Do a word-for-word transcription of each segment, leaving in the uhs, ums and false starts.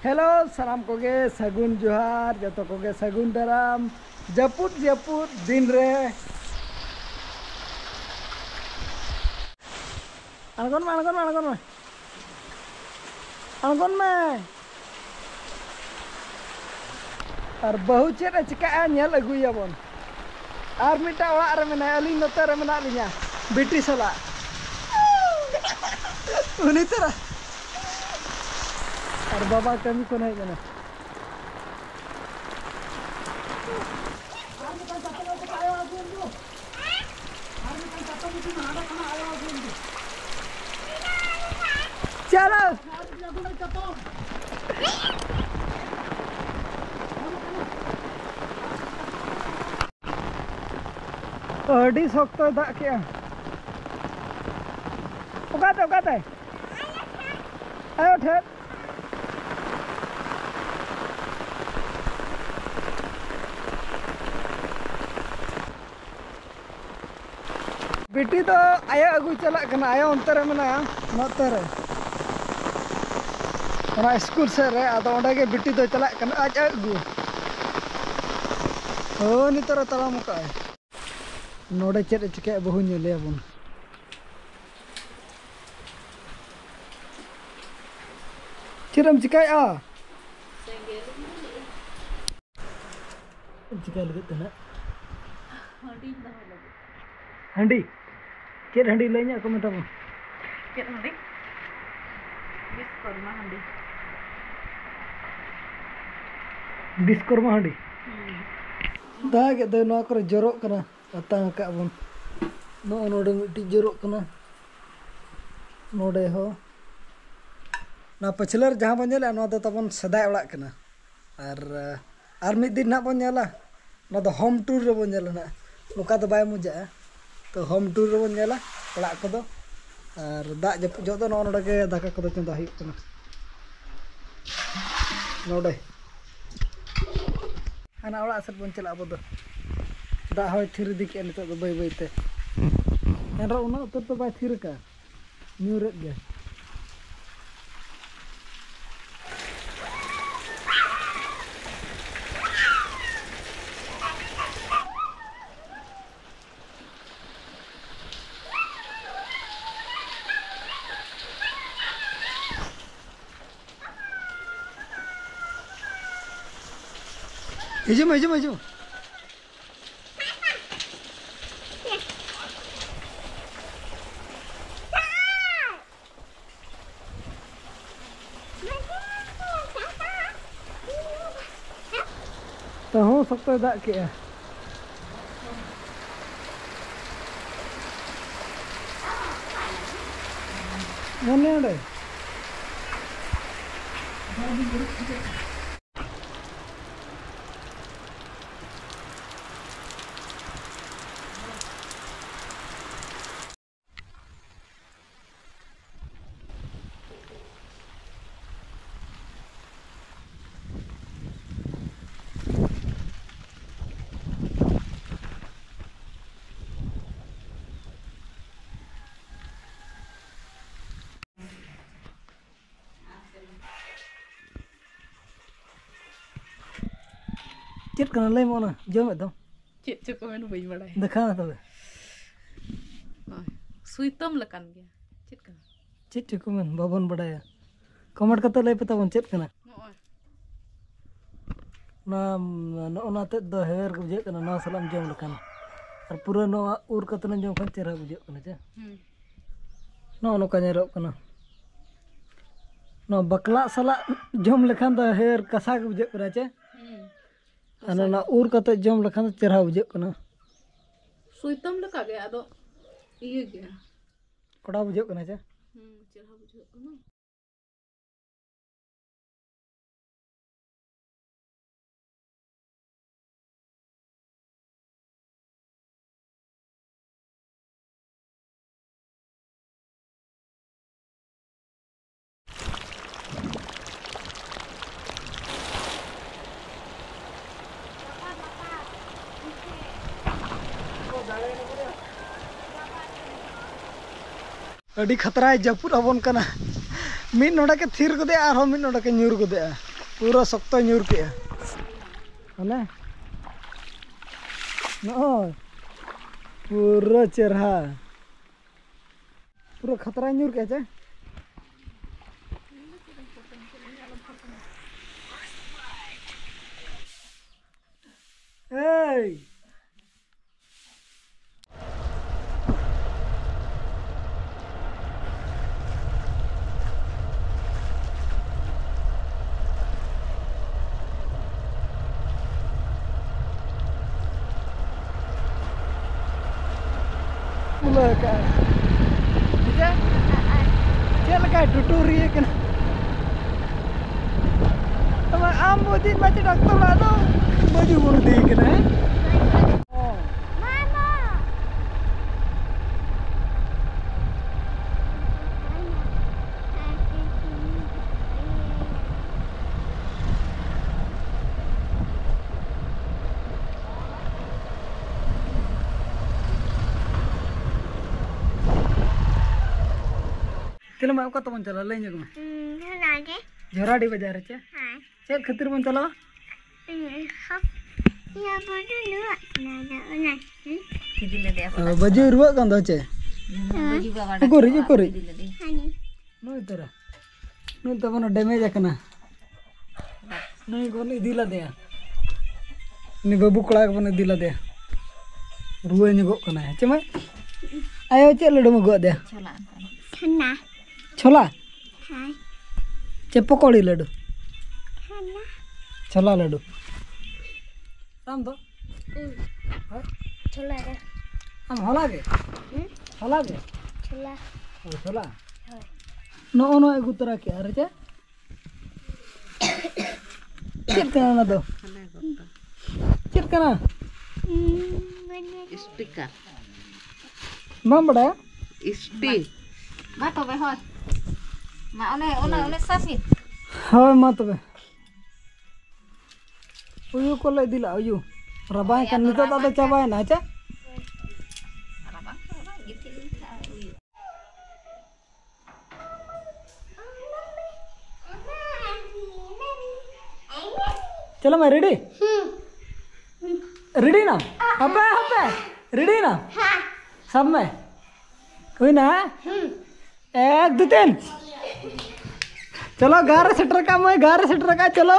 Hello, ᱥᱟᱱᱟᱢ ᱠᱚᱜᱮ ᱥᱟᱹᱜᱩᱱ ᱡᱚᱦᱟᱨ, ᱡᱚᱛᱚ ᱠᱚᱜᱮ ᱥᱟᱹᱜᱩᱱ ᱫᱟᱨᱟᱢ᱾ ᱡᱟᱹᱯᱩᱫ ᱡᱟᱹᱯᱩᱫ ᱫᱤᱱ ᱨᱮ ᱟᱬᱜᱚᱱ ᱢᱮ, ᱟᱬᱜᱚᱱ ᱢᱮ, ᱟᱬᱜᱚᱱ ᱢᱮ, ᱟᱬᱜᱚᱱ ᱢᱮ᱾ ᱟᱨ ᱵᱟᱹᱦᱩ ᱪᱮᱫ ᱮ ᱪᱤᱠᱟᱹᱜᱼᱟ, ᱧᱮᱞ ᱟᱹᱜᱩᱭᱟᱵᱚᱱ᱾ ᱟᱨ ᱢᱤᱫᱴᱟᱝ ᱚᱲᱟᱜ ᱨᱮ ᱢᱮᱱᱟᱭᱟ, ᱟᱹᱞᱤᱧ ᱱᱚᱛᱮ ᱨᱮ ᱢᱮᱱᱟᱜ ᱞᱤᱧᱟ ᱵᱤᱴᱤ ᱥᱟᱞᱟᱜ᱾ ᱩᱱᱤ ᱛᱚᱨᱟ᱾ ᱟᱨ ᱵᱟᱵᱟ ᱠᱟᱹᱢᱤ ᱠᱷᱚᱱ ᱦᱮᱡ ᱮᱱᱟ᱾ ᱪᱟᱞᱟᱣ᱾ ᱟᱹᱰᱤ ᱥᱚᱠᱛᱚᱭ ᱫᱟᱜ ᱠᱮᱜᱼᱟ᱾ ᱚᱠᱟᱛᱮ, ᱚᱠᱟᱛᱮ? ᱟᱭᱳ ᱴᱷᱮᱱ᱾ ᱵᱤᱴᱤ ᱫᱚ ᱟᱭᱳ ᱟᱹᱜᱩᱭ ᱪᱟᱞᱟᱜ ᱠᱟᱱᱟ᱾ ᱟᱭᱳ ᱚᱱᱛᱮ ᱨᱮ ᱢᱮᱱᱟᱭᱟ, ᱱᱚᱛᱮ ᱨᱮ, ᱚᱱᱟ ᱥᱠᱩᱞ ᱥᱮᱫ ᱨᱮ᱾ ᱟᱫᱚ ᱚᱸᱰᱮ ᱜᱮ ᱵᱤᱴᱤ ᱫᱚᱭ ᱪᱟᱞᱟᱜ ᱠᱟᱱᱟ ᱟᱡ ᱟᱭᱳ ᱟᱹᱜᱩ᱾ ᱦᱳᱭ, ᱱᱤᱛᱚᱜ ᱨᱮ ᱛᱟᱲᱟᱢ ᱟᱠᱟᱫᱼᱟᱭ᱾ ᱱᱚᱰᱮ ᱪᱮᱫ ᱮ ᱪᱤᱠᱟᱹᱭᱟ ᱵᱟᱹᱦᱩ ᱧᱮᱞᱮᱭᱟᱵᱚᱱ᱾ ᱪᱮᱫ ᱮᱢ ᱪᱤᱠᱟᱹᱭᱮᱫᱼᱟ? ᱪᱤᱠᱟᱹᱭ ᱞᱟᱹᱜᱤᱫ ᱛᱮ ᱱᱟᱜ? ᱦᱟᱺᱰᱤᱧ ᱫᱚᱦᱚ ᱞᱟᱹᱜᱤᱫ᱾ ᱦᱟᱺᱰᱤ? ᱪᱮᱫ ᱦᱟᱺᱰᱤ ᱞᱟᱹᱭ ᱧᱚᱜ ᱠᱚ ᱢᱮ ᱛᱟᱵᱚᱱ? ᱪᱮᱫ ᱦᱟᱺᱰᱤ? ᱵᱤᱥᱠᱚᱨᱢᱟ ᱦᱟᱺᱰᱤ᱾ ᱵᱤᱥᱠᱚᱨᱢᱟ ᱦᱟᱺᱰᱤ? ᱦᱩᱸ᱾ ᱫᱟᱜ ᱮᱫ ᱫᱚᱭ, ᱱᱚᱣᱟ ᱠᱚᱨᱮ ᱡᱚᱨᱚᱜ ᱠᱟᱱᱟ, ᱟᱛᱟᱝ ᱟᱠᱟᱫ ᱵᱚᱱ᱾ ᱱᱚᱜᱼᱚ ᱱᱚᱰᱮ ᱢᱤᱫᱴᱤᱡ ᱡᱚᱨᱚᱜ ᱠᱟᱱᱟ, ᱱᱚᱰᱮ ᱦᱚᱸ᱾ ᱱᱚᱣᱟ ᱯᱟᱹᱪᱷᱞᱟᱹ ᱨᱮ ᱡᱟᱦᱟᱸ ᱵᱚᱱ ᱧᱮᱞᱮᱫᱼᱟ, ᱱᱚᱣᱟ ᱫᱚ ᱛᱟᱵᱚᱱ ᱥᱮᱫᱟᱭ ᱚᱲᱟᱜ ᱠᱟᱱᱟ᱾ ᱟᱨ, ᱟᱨ ᱢᱤᱫ ᱫᱤᱱ ᱱᱟᱦᱟᱜ ᱵᱚᱱ ᱧᱮᱞᱟ, ᱱᱚᱣᱟ ᱫᱚ ᱦᱳᱢ ᱴᱩᱨ ᱨᱮᱵᱚᱱ ᱧᱮᱞᱟ ᱱᱟᱦᱟᱜ, ᱱᱚᱝᱠᱟ ᱫᱚ ᱵᱟᱭ ᱢᱚᱡᱟᱜᱼᱟ᱾ ᱛᱚ ᱦᱳᱢ ᱴᱩᱨ ᱨᱮᱵᱚᱱ ᱧᱮᱞᱟ ᱚᱲᱟᱜ ᱠᱚᱫᱚ᱾ ᱟᱨ ᱫᱟᱜ ᱡᱟᱹᱯᱩᱫ ᱡᱚᱦᱚᱜ ᱫᱚ ᱱᱚᱜᱼᱚ ᱱᱚᱰᱮ ᱜᱮ ᱫᱟᱠᱟ ᱠᱚᱫᱚ ᱪᱚᱸᱫᱟ ᱦᱩᱭᱩᱜ ᱠᱟᱱᱟ, ᱱᱚᱰᱮ᱾ ᱦᱟᱱᱟ ᱚᱲᱟᱜ ᱥᱮᱫ ᱵᱚᱱ ᱪᱟᱞᱟᱜᱼᱟ ᱟᱵᱚ ᱫᱚ᱾ ᱫᱟᱜ ᱦᱚᱸᱭ ᱛᱷᱤᱨ ᱤᱫᱤ ᱠᱮᱜᱼᱟ ᱱᱤᱛᱚᱜ ᱫᱚ ᱵᱟᱹᱭ ᱵᱟᱹᱭ ᱛᱮ᱾ ᱮᱱᱨᱮᱦᱚᱸ ᱩᱱᱟᱹᱜ ᱩᱛᱟᱹᱨ ᱫᱚ ᱵᱟᱭ ᱛᱷᱤᱨ ᱟᱠᱟᱫᱼᱟ, ᱧᱩᱨᱮᱫ ᱜᱮ᱾ ᱦᱤᱡᱩᱜ ᱢᱮ, ᱦᱤᱡᱩᱜ ᱢᱮ, ᱦᱤᱡᱩᱜ ᱢᱮ᱾ ᱛᱟᱹᱦᱩ ᱥᱚᱠᱛᱚᱭ ᱫᱟᱜ ᱠᱮᱜᱼᱟ᱾ ᱢᱚᱱᱮ ᱚᱸᱰᱮ᱾ ᱪᱮᱫ ᱠᱟᱱᱟ ᱞᱟᱹᱭ ᱢᱮ, ᱚᱱᱟ ᱡᱚᱢᱮᱫ ᱫᱚ? ᱪᱮᱫ ᱪᱚ ᱠᱚ ᱢᱮᱱ, ᱵᱟᱹᱧ ᱵᱟᱲᱟᱭᱟ᱾ ᱫᱮᱠᱷᱟᱣ ᱢᱮ ᱛᱚᱵᱮ᱾ ᱱᱚᱜᱼᱚᱭ, ᱥᱩᱭᱛᱟᱹᱢ ᱞᱮᱠᱟᱱ ᱜᱮᱭᱟ᱾ ᱪᱮᱫ ᱠᱟᱱᱟ? ᱪᱮᱫ ᱪᱚ ᱠᱚ ᱢᱮᱱ, ᱵᱟᱵᱚᱱ ᱵᱟᱰᱟᱭᱟ᱾ ᱠᱚᱢᱮᱱᱴ ᱠᱟᱛᱮ ᱞᱟᱹᱭ ᱯᱮ ᱛᱟᱵᱚᱱ, ᱪᱮᱫ ᱠᱟᱱᱟ? ᱱᱚᱜᱼᱚᱭ᱾ ᱚᱱᱟ, ᱱᱚᱜᱼᱚ ᱱᱟ ᱛᱮᱫ ᱫᱚ ᱦᱮᱣᱮᱨ ᱜᱮ ᱵᱩᱡᱷᱟᱹᱜ ᱠᱟᱱᱟ, ᱱᱚᱣᱟ ᱥᱟᱞᱟᱜ ᱮᱢ ᱡᱚᱢ ᱞᱮᱠᱷᱟᱱ᱾ ᱟᱨ ᱯᱩᱨᱟᱹ ᱱᱚᱣᱟ ᱩᱨ ᱠᱟᱛᱮ ᱮᱢ ᱡᱚᱢ ᱠᱷᱟᱱ ᱪᱮᱦᱨᱟ ᱵᱩᱡᱷᱟᱹᱜ ᱠᱟᱱᱟ, ᱪᱮ? ᱦᱩᱸ᱾ ᱱᱚᱜᱼᱚ ᱱᱚᱝᱠᱟ ᱧᱮᱞᱚᱜ ᱠᱟᱱᱟ᱾ ᱱᱚᱣᱟ ᱵᱟᱠᱞᱟᱜ ᱥᱟᱞᱟᱜ ᱡᱚᱢ ᱞᱮᱠᱷᱟᱱ ᱫᱚ ᱦᱮᱣᱮᱨ ᱠᱟᱥᱟ ᱜᱮ ᱵᱩᱡᱷᱟᱹᱜ ᱠᱟᱱᱟ, ᱪᱮ? ᱦᱩᱸ᱾ ᱟᱨ ᱚᱱᱟ ᱩᱨ ᱠᱟᱛᱮ ᱡᱚᱢ ᱞᱮᱠᱷᱟᱱ ᱫᱚ ᱪᱮᱦᱨᱟ ᱵᱩᱡᱷᱟᱹᱜ ᱠᱟᱱᱟ᱾ ᱥᱩᱭᱛᱟᱹᱢ ᱞᱮᱠᱟ ᱜᱮ, ᱟᱫᱚ ᱤᱭᱟᱹ ᱜᱮᱭᱟ᱾ ᱠᱚᱲᱟ ᱵᱩᱡᱷᱟᱹᱜ ᱠᱟᱱᱟ, ᱪᱮ? ᱦᱩᱸ, ᱪᱮᱦᱨᱟ ᱵᱩᱡᱷᱟᱹᱜ ᱠᱟᱱᱟ᱾ ᱟᱹᱰᱤ ᱠᱷᱟᱛᱨᱟᱭ ᱡᱟᱹᱯᱩᱫ ᱟᱵᱚᱱ ᱠᱟᱱᱟ᱾ ᱢᱤᱫ ᱱᱚᱰᱮᱠᱮ ᱛᱷᱤᱨ ᱜᱚᱫᱮᱜᱼᱟ, ᱟᱨᱦᱚᱸ ᱢᱤᱫ ᱱᱚᱰᱮᱠᱮ ᱧᱩᱨ ᱜᱚᱫᱮᱜᱼᱟ᱾ ᱯᱩᱨᱟᱹ ᱥᱚᱠᱛᱚᱭ ᱧᱩᱨ ᱠᱮᱜᱼᱟ᱾ ᱦᱟᱱᱮ ᱱᱚᱜᱼᱚᱭ ᱯᱩᱨᱟᱹ ᱪᱮᱨᱦᱟ, ᱯᱩᱨᱟᱹ ᱠᱷᱟᱛᱨᱟᱭ ᱧᱩᱨ ᱠᱮᱜᱼᱟ ᱪᱮ? ᱮᱭ, ᱠᱷᱩᱞᱟᱹᱣ ᱟᱠᱟᱫᱼᱟ᱾ ᱵᱩᱡᱷᱟᱹᱣ? ᱪᱮᱫ ᱞᱮᱠᱟᱭ ᱴᱩᱴᱩᱨᱤᱭᱟᱹ ᱠᱟᱱᱟ? ᱛᱚᱵᱮ ᱟᱢ ᱵᱚ ᱤᱫᱤᱭᱮᱫ ᱢᱟ ᱪᱮ ᱰᱟᱠᱛᱚᱨ ᱚᱲᱟᱜ ᱫᱚ, ᱵᱟᱹᱡᱩ ᱵᱚᱱ ᱤᱫᱤᱭᱮ ᱠᱟᱱᱟ, ᱦᱮᱸ? ᱚ᱾ ᱛᱟᱦᱞᱮ ᱢᱟ ᱚᱠᱟ ᱛᱮᱵᱚᱱ ᱪᱟᱞᱟᱜᱼᱟ, ᱞᱟᱹᱭ ᱧᱚᱜ ᱢᱮ᱾ ᱦᱩᱸ, ᱚᱱᱟᱜᱮ᱾ ᱡᱷᱚᱨᱟᱰᱤ ᱵᱟᱡᱟᱨ ᱨᱮ ᱪᱮ? ᱦᱮᱸ᱾ ᱪᱮᱫ ᱠᱷᱟᱹᱛᱤᱨ ᱵᱚᱱ ᱪᱟᱞᱟᱜᱼᱟ? ᱦᱩᱸ, ᱦᱚ-, ᱤᱭᱟᱹ ᱵᱚᱱ ᱨᱩᱣᱟᱹᱜ ᱠᱟᱱᱟ, ᱟᱫᱚ ᱚᱱᱟ, ᱦᱩᱸ? ᱤᱫᱤ ᱞᱮᱫᱮᱭᱟ ᱠᱚ ᱚ, ᱰᱟᱠᱛᱚᱨ ᱵᱟᱹᱡᱩ ᱚᱲᱟᱜ᱾ ᱨᱩᱣᱟᱹᱜ ᱠᱟᱱ ᱫᱚ ᱪᱮ? ᱦᱮᱸ᱾ ᱵᱟᱹᱡᱩ ᱵᱟᱵᱟ ᱩᱠᱩᱨ, ᱰᱟᱠᱛᱚᱨ ᱚᱲᱟᱜ ᱩᱠᱩᱨ᱾ ᱤᱫᱤ ᱞᱮᱫᱮᱭᱟ᱾ ᱦᱟᱱᱤ᱾ ᱱᱩᱭ ᱛᱚᱨᱟ᱾ ᱱᱩᱭ ᱛᱟᱵᱚᱱ ᱰᱮᱢᱮᱡᱽ ᱟᱠᱟᱱᱟ᱾ ᱱᱩᱭ ᱵᱚᱱ ᱤᱫᱤ ᱞᱮᱫᱮᱭᱟ᱾ ᱩᱱᱤ ᱵᱟᱹᱵᱩ ᱠᱚᱲᱟ ᱜᱮᱵᱚᱱ ᱤᱫᱤ ᱞᱮᱫᱮᱭᱟ᱾ ᱨᱩᱣᱟᱹ ᱧᱚᱜᱚᱜ ᱠᱟᱱᱟᱭ᱾ ᱪᱮ ᱢᱟᱹᱭ? ᱟᱭᱳ ᱪᱮᱫ ᱞᱟᱹᱰᱩᱢ ᱟᱹᱜᱩ ᱟᱫᱮᱭᱟ? ᱪᱷᱳᱞᱟ᱾ ᱪᱷᱳᱞᱟ? ᱦᱮᱸ᱾ ᱪᱮ ᱯᱚᱠᱚᱲᱤ ᱞᱟᱹᱰᱩ? ᱪᱷᱳᱞᱟ᱾ ᱪᱷᱳᱞᱟ ᱞᱟᱹᱰᱩ᱾ ᱟᱢ ᱫᱚ? ᱦᱩᱸ᱾ ᱦᱮᱸ? ᱪᱷᱳᱞᱟ ᱨᱮ᱾ ᱟᱢ ᱦᱚᱞᱟ ᱜᱮ? ᱦᱩᱸ? ᱦᱚᱞᱟ ᱜᱮ? ᱪᱷᱳᱞᱟ᱾ ᱚ, ᱪᱷᱳᱞᱟ? ᱦᱳᱭ᱾ ᱱᱚᱜᱼᱚ ᱱᱚᱣᱟ ᱟᱹᱜᱩ ᱛᱚᱨᱟ ᱠᱮᱜᱼᱟ ᱨᱮ ᱪᱮ? ᱪᱮᱫ ᱠᱟᱱᱟ ᱚᱱᱟ ᱫᱚ? ᱪᱮᱫ ᱠᱟᱱᱟ? ᱦᱩᱸ, ᱵᱟᱹᱧ ᱵᱟᱰᱟᱭᱟ᱾ ᱥᱴᱤᱠᱟᱨ᱾ ᱵᱟᱢ ᱵᱟᱰᱟᱭᱟ? ᱥᱴᱤ᱾ ᱢᱟ ᱛᱚᱵᱮ, ᱦᱳᱭ᱾ ᱢᱟ, ᱚᱱᱮ, ᱚᱱᱮ, ᱚᱱᱮ ᱥᱟᱵ ᱢᱮ᱾ ᱦᱳᱭ, ᱢᱟ ᱛᱚᱵᱮ᱾ ᱩᱭᱩ ᱠᱚᱞᱮ ᱤᱫᱤ ᱞᱟᱜᱼᱟ, ᱩᱭᱩ᱾ ᱨᱟᱵᱟᱝ ᱠᱟᱱ, ᱱᱤᱛᱚᱜ ᱫᱚ ᱟᱫᱚ ᱪᱟᱵᱟᱭᱮᱱᱟ, ᱟᱪᱪᱷᱟ? ᱨᱟᱵᱟᱝ ᱠᱟᱱᱟ, ᱜᱤᱛᱤᱡ ᱞᱮᱱᱠᱷᱟᱱ ᱩᱭᱩ᱾ ᱪᱚᱞᱚ ᱢᱮ, ᱨᱮᱰᱤ? ᱨᱮᱰᱤ ᱱᱟᱢ? ᱦᱟᱯᱮ, ᱦᱟᱯᱮ, ᱨᱮᱰᱤ ᱱᱟᱢ? ᱥᱟᱵ ᱢᱮ᱾ ᱦᱩᱭᱱᱟ? ᱮᱠ, ᱫᱩ, ᱛᱤᱱ᱾ ᱪᱚᱞᱚ, ᱜᱟᱨ ᱨᱮ ᱥᱮᱴᱮᱨ ᱠᱟᱜ ᱢᱟᱹᱭ, ᱜᱟᱨ ᱨᱮ ᱥᱮᱴᱮᱨ ᱠᱟᱜ, ᱪᱚᱞᱚ,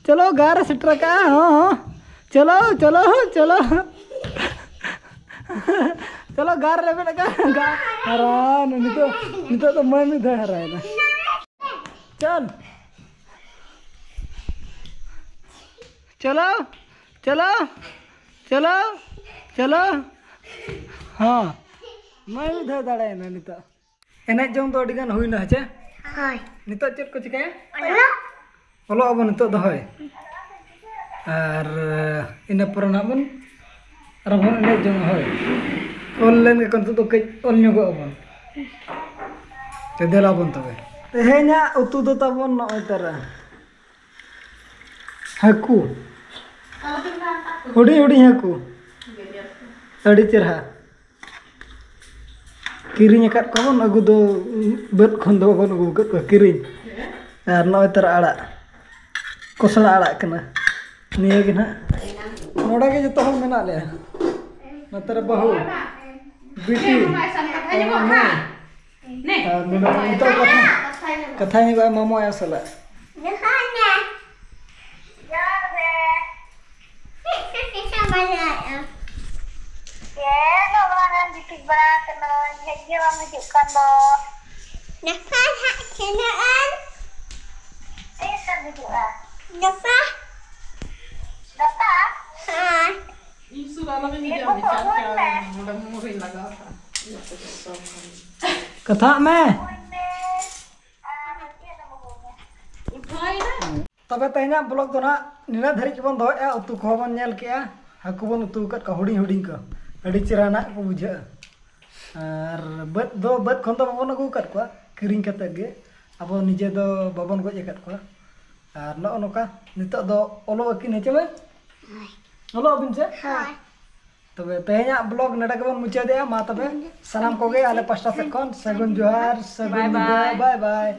ᱪᱚᱞᱚ, ᱜᱟᱨ ᱨᱮ ᱥᱮᱴᱮᱨ ᱠᱟᱜ, ᱦᱚᱸ, ᱦᱚᱸ᱾ ᱪᱚᱞᱚ, ᱪᱚᱞᱚ, ᱪᱚᱞᱚ᱾ ᱪᱚᱞᱚ, ᱜᱟᱨ ᱨᱮ ᱢᱮᱱᱟᱜ ᱠᱟᱜ, ᱜᱟᱨ᱾ ᱦᱟᱨᱟ, ᱱᱤᱛᱚᱜ, ᱱᱤᱛᱚᱜ ᱫᱚ ᱢᱟᱹᱭ ᱢᱤᱫ ᱫᱷᱟᱣ ᱦᱟᱨᱟᱭᱮᱱᱟ᱾ ᱪᱚᱞ᱾ ᱪᱚᱞᱚ, ᱪᱚᱞᱚ, ᱪᱚᱞᱚ, ᱪᱚᱞᱚ᱾ ᱦᱚᱸ, ᱢᱟᱹᱭ ᱢᱤᱫ ᱫᱷᱟᱣ ᱫᱟᱲᱮᱭᱮᱱᱟ ᱱᱤᱛᱚᱜ᱾ ᱮᱱᱮᱡ ᱡᱚᱝ ᱫᱚ ᱟᱹᱰᱤ ᱜᱟᱱ ᱦᱩᱭᱱᱟ, ᱦᱮᱸ ᱪᱮ? ᱦᱳᱭ᱾ ᱱᱤᱛᱚᱜ ᱪᱮᱫ ᱠᱚ ᱪᱤᱠᱟᱹᱭᱟ? ᱚᱞᱚᱜ᱾ ᱚᱞᱚᱜ ᱟᱵᱚᱱ ᱱᱤᱛᱚᱜ ᱫᱚ, ᱦᱳᱭ᱾ ᱟᱨ ᱤᱱᱟᱹ ᱯᱚᱨᱮ ᱱᱟᱜ ᱵᱚᱱ ᱟᱨ ᱵᱚᱱ ᱮᱱᱮᱡ ᱡᱚᱝᱟ, ᱦᱳᱭ᱾ ᱚᱞ ᱞᱮᱱ ᱜᱮᱠᱚ, ᱱᱤᱛᱚᱜ ᱫᱚ ᱠᱟᱹᱡ ᱚᱞ ᱧᱚᱜᱚᱜ ᱟᱵᱚᱱ᱾ ᱛᱮ ᱫᱮᱞᱟ ᱵᱚᱱ ᱛᱚᱵᱮ᱾ ᱛᱮᱦᱮᱧᱟᱜ ᱩᱛᱩ ᱫᱚ ᱛᱟᱵᱚᱱ ᱱᱚᱜᱼᱚᱭ ᱛᱟᱨᱟ ᱦᱟᱹᱠᱩ, ᱦᱩᱰᱤᱧ ᱦᱩᱰᱤᱧ ᱦᱟᱹᱠᱩ, ᱟᱹᱰᱤ ᱪᱮᱨᱦᱟ᱾ ᱠᱤᱨᱤᱧ ᱟᱠᱟᱫ ᱠᱚᱣᱟ ᱵᱚᱱ, ᱟᱹᱜᱩ ᱫᱚ ᱵᱟᱹᱫᱽ ᱠᱷᱚᱱ ᱫᱚ ᱵᱟᱵᱚᱱ ᱟᱹᱜᱩ ᱟᱠᱟᱫ ᱠᱚᱣᱟ, ᱠᱤᱨᱤᱧ᱾ ᱟᱨ ᱱᱚᱜᱼᱚᱭ ᱛᱟᱨᱟ ᱟᱲᱟᱜ, ᱠᱚᱥᱞᱟ ᱟᱲᱟᱜ ᱠᱟᱱᱟ ᱱᱤᱭᱟᱹ ᱜᱮ ᱱᱟᱦᱟᱜ᱾ ᱱᱚᱰᱮ ᱜᱮ ᱡᱚᱛᱚ ᱦᱚᱲ ᱢᱮᱱᱟᱜ ᱞᱮᱭᱟ᱾ ᱱᱚᱛᱮ ᱨᱮ ᱵᱟᱹᱦᱩ, ᱵᱤᱴᱤ, ᱟᱨ ᱱᱚᱰᱮ ᱱᱤᱛᱚᱜ ᱠᱟᱛᱷᱟ, ᱠᱟᱛᱷᱟᱧ ᱟᱸᱡᱚᱢᱟ ᱢᱟᱢᱚ ᱟᱭᱳ ᱥᱟᱞᱟᱜ᱾ ᱡᱚᱦᱟᱨ ᱜᱮ᱾ ᱡᱚᱦᱟᱨ ᱜᱮ᱾ ᱪᱮᱫ ᱦᱚᱸ ᱵᱟᱝ ᱜᱤᱛᱤᱡ ᱵᱟᱲᱟ ᱠᱟᱹᱱᱟᱹᱧ, ᱦᱮᱡ ᱜᱮ ᱵᱟᱢ ᱦᱤᱡᱩᱜ ᱠᱟᱱ ᱫᱚ᱾ ᱜᱟᱯᱟ ᱦᱟᱸᱜ ᱥᱮᱱᱚᱜ ᱟᱹᱧ᱾ ᱛᱤᱥ ᱮᱢ ᱦᱤᱡᱩᱜᱼᱟ? ᱜᱟᱯᱟ᱾ ᱜᱟᱯᱟ? ᱦᱮᱸ᱾ ᱤᱧ ᱥᱩᱨ ᱟᱞᱚᱢ ᱦᱤᱡᱩᱜᱼᱟ, ᱤᱧ ᱠᱚ ᱵᱮᱠᱟᱨ ᱠᱚ ᱪᱟᱞᱟᱣ ᱢᱮ᱾ ᱱᱚᱰᱮ ᱢᱩᱨᱤᱧ ᱞᱟᱜᱟᱣ ᱠᱟᱜᱼᱟ᱾ ᱠᱟᱛᱷᱟᱜ ᱢᱮ᱾ ᱟᱹᱜᱩᱭ ᱢᱮ᱾ ᱟᱨ ᱪᱮᱫ ᱮᱢ ᱟᱹᱜᱩᱭᱟ? ᱩᱴᱷᱟᱹᱭ ᱢᱮ᱾ ᱛᱚᱵᱮ ᱛᱮᱦᱮᱧᱟᱜ ᱵᱞᱚᱜ ᱫᱚ ᱱᱟᱦᱟᱜ ᱱᱤᱱᱟᱹᱜ ᱫᱷᱟᱹᱨᱤᱡ ᱜᱮᱵᱚᱱ ᱫᱚᱦᱚᱭᱮᱫᱼᱟ᱾ ᱩᱛᱩ ᱠᱚᱦᱚᱸ ᱵᱚᱱ ᱧᱮᱞ ᱠᱮᱜᱼᱟ, ᱦᱟᱹᱠᱩ ᱵᱚᱱ ᱩᱛᱩ ᱟᱠᱟᱫ ᱠᱚᱣᱟ, ᱦᱩᱰᱤᱧ ᱦᱩᱰᱤᱧ ᱠᱚ, ᱟᱹᱰᱤ ᱪᱮᱦᱨᱟ ᱱᱟᱜ ᱠᱚ ᱵᱩᱡᱷᱟᱹᱜᱼᱟ᱾ ᱟᱨ ᱵᱟᱹᱫᱽ ᱫᱚ, ᱵᱟᱹᱫᱽ ᱠᱷᱚᱱ ᱫᱚ ᱵᱟᱵᱚᱱ ᱟᱹᱜᱩ ᱟᱠᱟᱫ ᱠᱚᱣᱟ, ᱠᱤᱨᱤᱧ ᱠᱟᱛᱮᱫ ᱜᱮ, ᱟᱵᱚ ᱱᱤᱡᱮ ᱫᱚ ᱵᱟᱵᱚᱱ ᱜᱚᱡ ᱟᱠᱟᱫ ᱠᱚᱣᱟ᱾ ᱟᱨ ᱱᱚᱜᱼᱚ ᱱᱚᱝᱠᱟ ᱱᱤᱛᱚᱜ ᱫᱚ ᱚᱞᱚᱜ ᱟᱹᱠᱤᱱ, ᱦᱮᱸ ᱪᱮ ᱢᱟᱹᱭ? ᱦᱳᱭ᱾ ᱚᱞᱚᱜ ᱟᱹᱵᱤᱱ ᱪᱮ? ᱦᱳᱭ᱾ ᱛᱚᱵᱮ ᱛᱮᱦᱮᱧᱟᱜ ᱵᱞᱚᱜ ᱱᱚᱰᱮ ᱜᱮᱵᱚᱱ ᱢᱩᱪᱟᱹᱫᱮᱜᱼᱟ᱾ ᱢᱟ ᱛᱚᱵᱮ ᱥᱟᱱᱟᱢ ᱠᱚᱜᱮ ᱟᱞᱮ ᱯᱟᱥᱴᱟ ᱥᱮᱫ ᱠᱷᱚᱱ ᱥᱟᱹᱜᱩᱱ ᱡᱚᱦᱟᱨ, ᱥᱟᱹᱜᱩᱱ ᱵᱟᱭ ᱧᱤᱫᱟᱹ, ᱵᱟᱭ᱾ ᱵᱟᱭ ᱵᱟᱭ᱾